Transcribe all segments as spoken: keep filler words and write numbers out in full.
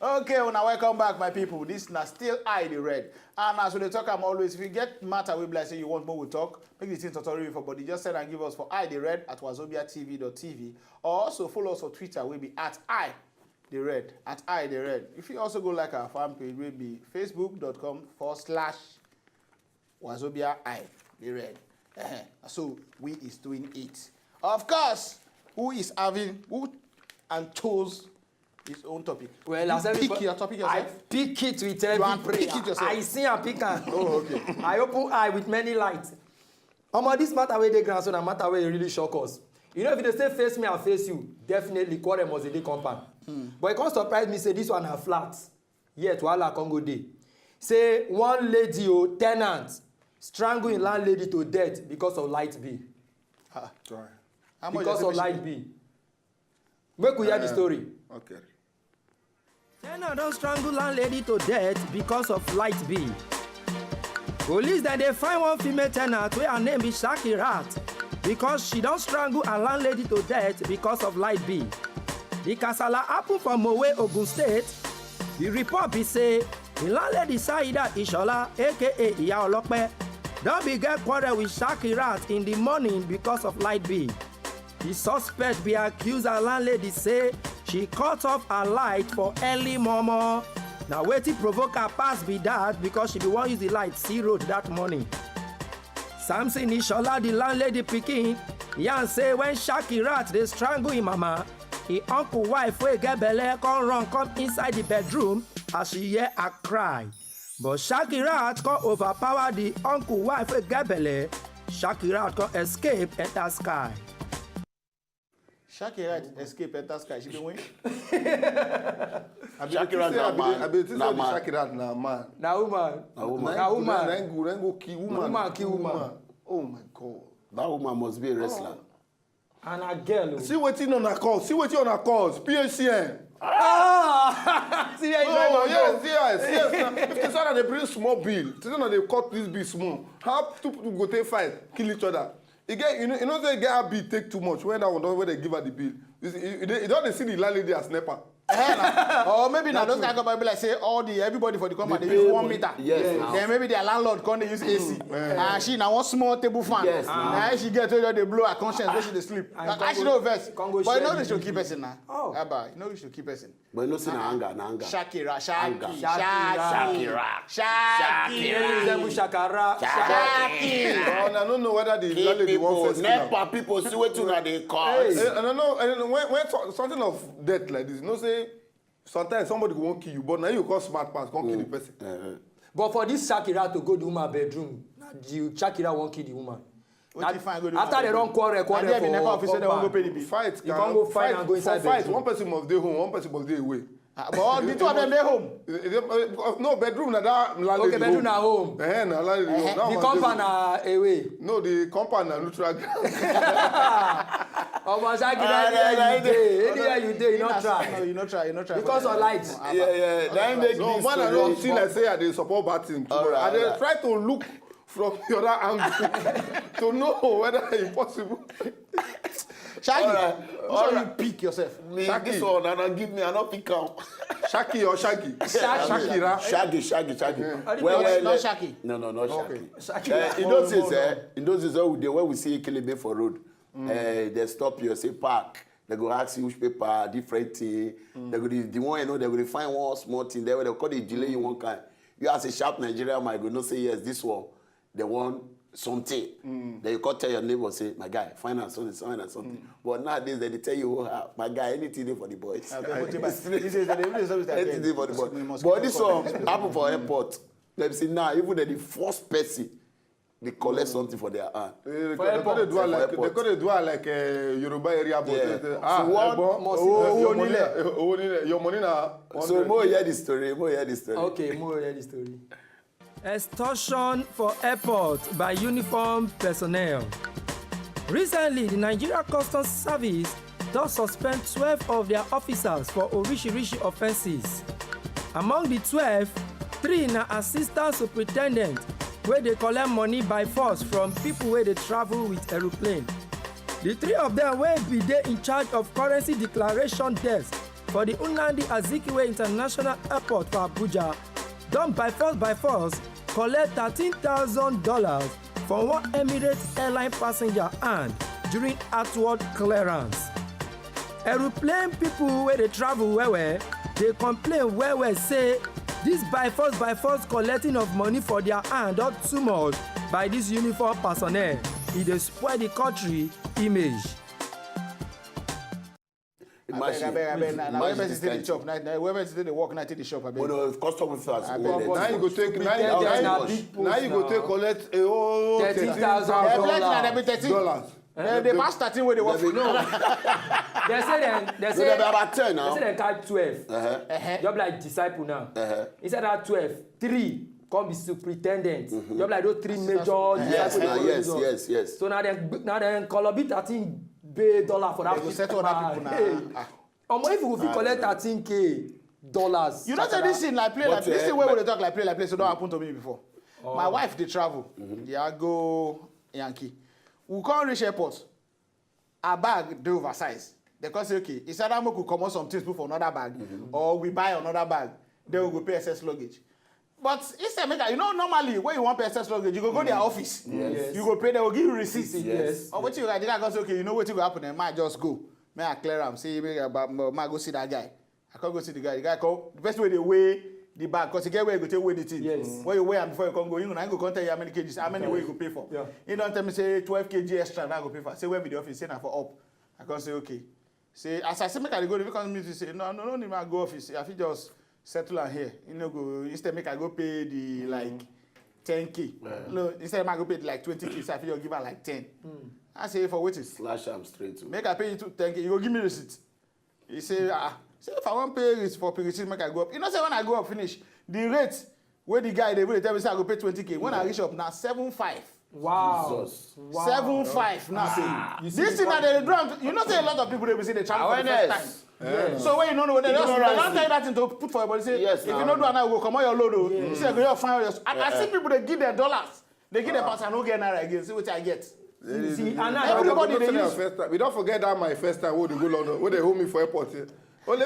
Okay, una welcome back, my people. This na still I the Red. And as we dey talk, I'm always, if you get matter we be like say you want more we talk, make the thing totori for body. Just send and give us for I the Red at wazobia T V dot T V, or also follow us on Twitter, we be at I the Red, at I the Red. If you also go like our fan page, we be facebook dot com forward slash Wazobia I the Red. Eh, so we is doing it. Of course, who is having, who and chose his own topic? Well, you as pick everybody, your topic yourself. I pick it with every prayer. Pick it yourself. I see and pick am. Oh, okay. I open eye with many lights. Omo, this matter wey dey ground so na matter wey really shock us. You know, if you dey say face me and face you, definitely quarrel must dey compound. Hmm. But e come surprise me say this one na flat. Yet wahala come go dey. Say one lady o, tenant strangle im landlady to death because of light bill. Ah, sorry. Because of light bill. Make we hear the story. Okay. Tenant don strangle landlady to death because of light bill. Police dem dey find one female tenant wey her name be Shakirat because she don strangle her landlady to death because of light bill. The kasala happen for Mowe, Ogun State. The report be say the landlady Saida Ishola, aka Iya Olope, don be get quarrel with Shakirat in the morning because of light bill. The suspect be accuse her landlady say she cut off her light for early momo. Na wetin provoke her pass be that because she be wan use the light see road that morning. Samson Ishola, the landlady pikin, yarn say when Shakirat dey strangle im mama, im uncle wife wey get belle come run come inside the bedroom as she hear her cry. But Shakirat come overpower the uncle wife wey get belle. Shakirat come escape enter sky. Shakirat escape enter sky. She dey win. Shakirat na man. I be think say the Shakirat na man. Na woman. Na woman. Na woman. Na go, na go kill woman. Woman kill woman. Oh my God. That woman must be a wrestler. And a girl. See wetin una cause. See wetin una cause. P H C N. Ah! See where you go. Yes, yes, yes. If the son dey bring small bill, the son dey cut this bill small. How two people go take fight, kill each other? E get, you know, you know say e get how bill take too much. When that one don, when they give her the bill, you see, you, you, you don dey see the landlady as nepa. Eh, na. Or maybe na those kind of people like say all the, everybody for the compound dey use one meter. Yes, now. Then maybe their landlord come dey use A C. And she na one small table fan. Yes, now. Na she get to just dey blow her conscience when she dey sleep. And she no vex. But you no reach to kill person na. Oh. Abba, you no reach to kill person. But you know say na anger, na anger. Shakira, Shaki, Shaki, Shakira, Shaki. Shaki. Shaki. Shakira. Shaki. Oh, I don't know whether the landlady wan first kill am. Nepa people, see wetin una dey cause. Hey. Eh, I don't know, I don't know when, when so-, something of death like this, you know say sometimes somebody go wan kill you, but na you come smart pass, come kill the person. But for this Shakira to go the woman bedroom, na the Shakira wan kill the woman. Wetin fine go do? After they don quarrel, quarrel for nepa office, they wan go pay the bill. Fight, you come go find and go inside bedroom. One person must dey home, one person must dey away. Ah, but the two of them dey home. Eh, eh, eh, no, bedroom na that landlady. Okay, bedroom na home. Eh, na landlady home. The compound na away. No, the compound na neutral ground. Omo, Shakira, anywhere you dey, anywhere you dey, you no try. No, you no try, you no try. Because of light. Yeah, yeah. That make me. No, man, I don't see like say I dey support bad thing. I dey try to look from the other angle to know whether e possible. Shaggy, which one you pick yourself? Me, this one, and I give me, I no pick am. Shaggy or Shaggy? Shaggy. Shakira. Shaggy, Shaggy, Shaggy. Well, well, not Shaggy. No, no, not Shaggy. Eh, in those days, eh, in those days, when we dey, when we see Ekelebe for road, eh, they stop you, say park. They go ask you which paper, different thing. They go the, the one you know, they go dey find one small thing there where they call it delay you one kind. You as a sharp Nigerian man, you go know say yes, this one, they want something. Then you come tell your neighbor say, "My guy, find out something, find out something." But nowadays they dey tell you, "Oh, ah, my guy, anything dey for the boys." Anything dey for the boys. But this one happen for airport. They say now, even the first person they collect something for their hand. Eh, they go dey do am like, they go dey do am like, eh, Yoruba area boy. They say, "Ah, owó nílẹ̀, owó nílẹ̀, your money na one hundred." So mo hear the story, mo hear the story. Okay, mo hear the story. Extortion for airport by uniformed personnel. Recently, the Nigeria Customs Service don suspend twelve of their officers for orishirishi offences. Among the twelve, three na assistant superintendent wey dey collect money by force from people wey dey travel with aeroplane. The three of them wey be dey in charge of currency declaration desk for the Nnamdi Azikiwe International Airport for Abuja don by force by force collect thirteen thousand dollars from one Emirates airline passenger hand during outward clearance. Aeroplane people wey dey travel well well dey complain well well say this by force by force collecting of money for their hand don too much by this uniform personnel. E dey spoil the country image. Imagine. Abeg, abeg, abeg, na, na where person still dey chop, na, na where person still dey work, na still dey chop, abeg. But the custom officers go there. Now you go take, now you, now you go take collect a whole thirteen thousand dollars. Dollars. Eh, they pass thirteen wey dey work for now. They say dem, they say about ten now. They say dem carry twelve. Uh-huh. Just like disciple now. Uh-huh. Inside that twelve, three come be superintendent. Mm-hmm. Just like those three major disciples. Yes, yes, yes. So now dem, now dem collect thirteen bay dollar for that. They go settle other people now. Omo, if we fit collect thirteen k dollars. You know say this thing like play like this thing wey we dey talk like play like play so don happen to me before. My wife dey travel, dey go Yankee. We come reach airport, her bag dey oversize. They come say, okay, it's either make we comot some things put for another bag or we buy another bag, then we go pay excess luggage. But instead, make I, you know, normally when you wan pay excess luggage, you go go their office. Yes. You go pay, they go give you receipt. Yes. Or wetin you guys, the guy go say, okay, you know wetin go happen, eh? Ma just go. May I clear am? Say make I go see that guy. I come go see the guy. The guy come. The person wey dey weigh the bag, cause e get where you go take weigh the thing. Yes. When you weigh am before you come go, you know, I go come tell you how many kgs, how many wey you go pay for. Yeah. He don tell me say twelve kg extra now I go pay for. Say where be the office? Say na for up. I come say okay. Say as I say make I dey go, the person meet me say no, no, no need me I go office. I fit just settle am here. You know, go instead make I go pay the like ten k. No, instead make I go pay the like twenty k. So I fit just give her like ten. I say for wetin? Slash am straight. Make I pay you two ten k. You go give me receipt. He say ah, say if I wan pay receipt for receipt make I go up. You know say when I go up finish, the rate wey the guy dey even dey tell me say I go pay twenty k. When I reach up na seven five. Wow. Jesus. Wow. Seven five now. You see, you see this thing that they do am. You know say a lot of people dey be say they travel for the first time. Awareness. Yeah. So when you no know, they just, they don tell you that thing to put for your body. Say yes, if you no do am now, we go comot your load o. You say go your fine. I, I see people dey give their dollars. They give their pass. I no get naira again. See wetin I get. See, and now everybody dey use. We don forget that my first time wey dey go London, wey dey hold me for airport here. Only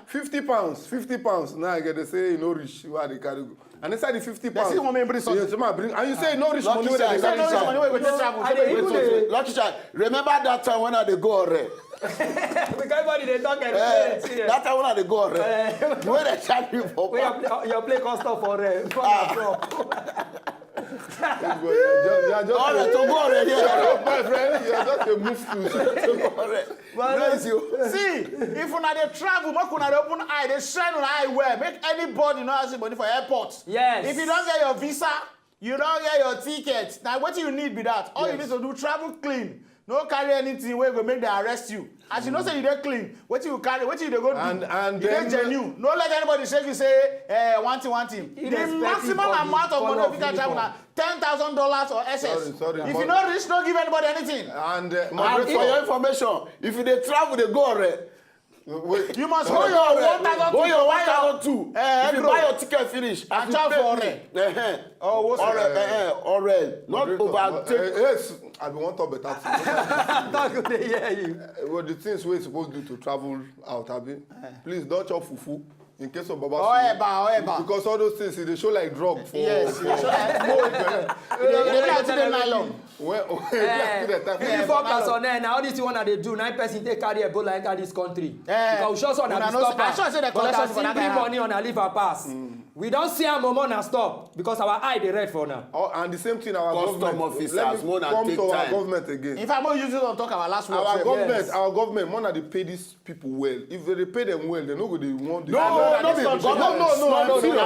fifty pounds, fifty pounds. Now I get, they say e no reach where I dey carry go. And inside the fifty pounds, they say, "Wan make bring something." Yes, ma bring. And you say e no reach money wey dey carry go. Lucky shine, lucky shine. I dey even dey. Lucky shine. Remember that time when I dey go Ore? Because everybody dey talk and dey play serious. That time when I dey go Ore, the way they charge me for. Your play come stop for Ore. All right, to go already. Shut up, my friend. You are just a move to. To go already. Bless you. See, if una dey travel, make una dey open eye, dey shine una eye well. Make anybody no ask you money for airport. Yes. If you don get your visa, you don get your ticket. Na wetin you need be that. All you need to do, travel clean. No carry anything wey go make dem arrest you. As you know say you dey clean, wetin you carry, wetin you dey go do? And, and you dey genuine. No let anybody shake you say eh, one thing, one thing. The maximum amount of money you fit travel na ten thousand dollars or excess. Sorry, sorry. If you no reach, no give anybody anything. And uh, for your information, if you dey travel, dey go already. Wait. You must hold your one thousand two. Hold your one thousand two. If you buy your ticket finish, and chop for Ore. Ore, Ore, not overtake. Yes, I be wan talk better thing. Talk, dey hear you. Well, the things wey you suppose do to travel out, abi, please don chop fufu. In case of Baba Sule. Or eba, or eba. Because all those things, e dey show like drug for. Yes, e dey show like smoke. E dey, e dey be like wetin dey nylon. Well, uniform personnel na all this thing wey una dey do na person take carry Ebola enter this country. Because we sure say una be stop am. But as e bring money, una leave am pass. We don see am, omo, una stop because our eye dey red for una. Oh, and the same thing our government. Custom officers, make una take time. Come to our government again. In fact, make we use this one talk our last word. Our government, our government, make una dey pay this people well. If they dey pay them well, they no go dey want. No, no, no, no, no,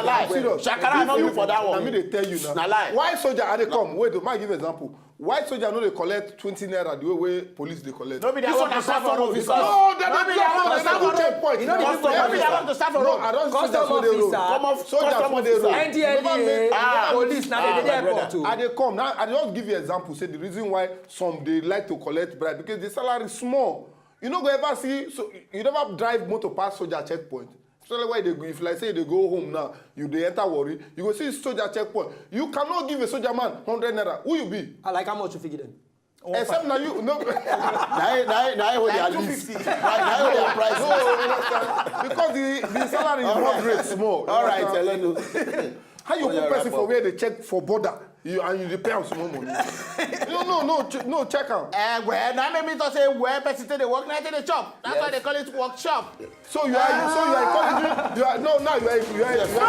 I'm serious. Shakara no be for that one. Na me dey tell you now. Na lie. Why soldier, I dey come. Wait, make I give example. Why soldier no dey collect twenty naira the way wey police dey collect? No be their work to serve for road. No, they dey do am for checkpoint. No be their work to serve for road. No, I don see soldier for the road. Custom officer, N D L E A, police, na dey dey airport o. I dey come now. I just give you example. Say the reason why some dey like to collect bribe because the salary small. You no go ever see, so you never drive motor pass soldier checkpoint. Especially why they go, if like say they go home now, you dey enter worry. You go see soldier checkpoint. You cannot give a soldier man hundred naira. Who you be? I like how much you fit give them. Except now you no. Na na na wey their list. Na wey their price. No, Because the the salary is moderate small. All right, Elenu. How you put person for where they check for border, you and you dey pay am small money? No, no, no, ch- no, check am. Eh, well, now make me to say where person take dey work, now take dey chop. That's why they call it workshop. So you are, so you are encouraging. You are no, now you are, you are, you are.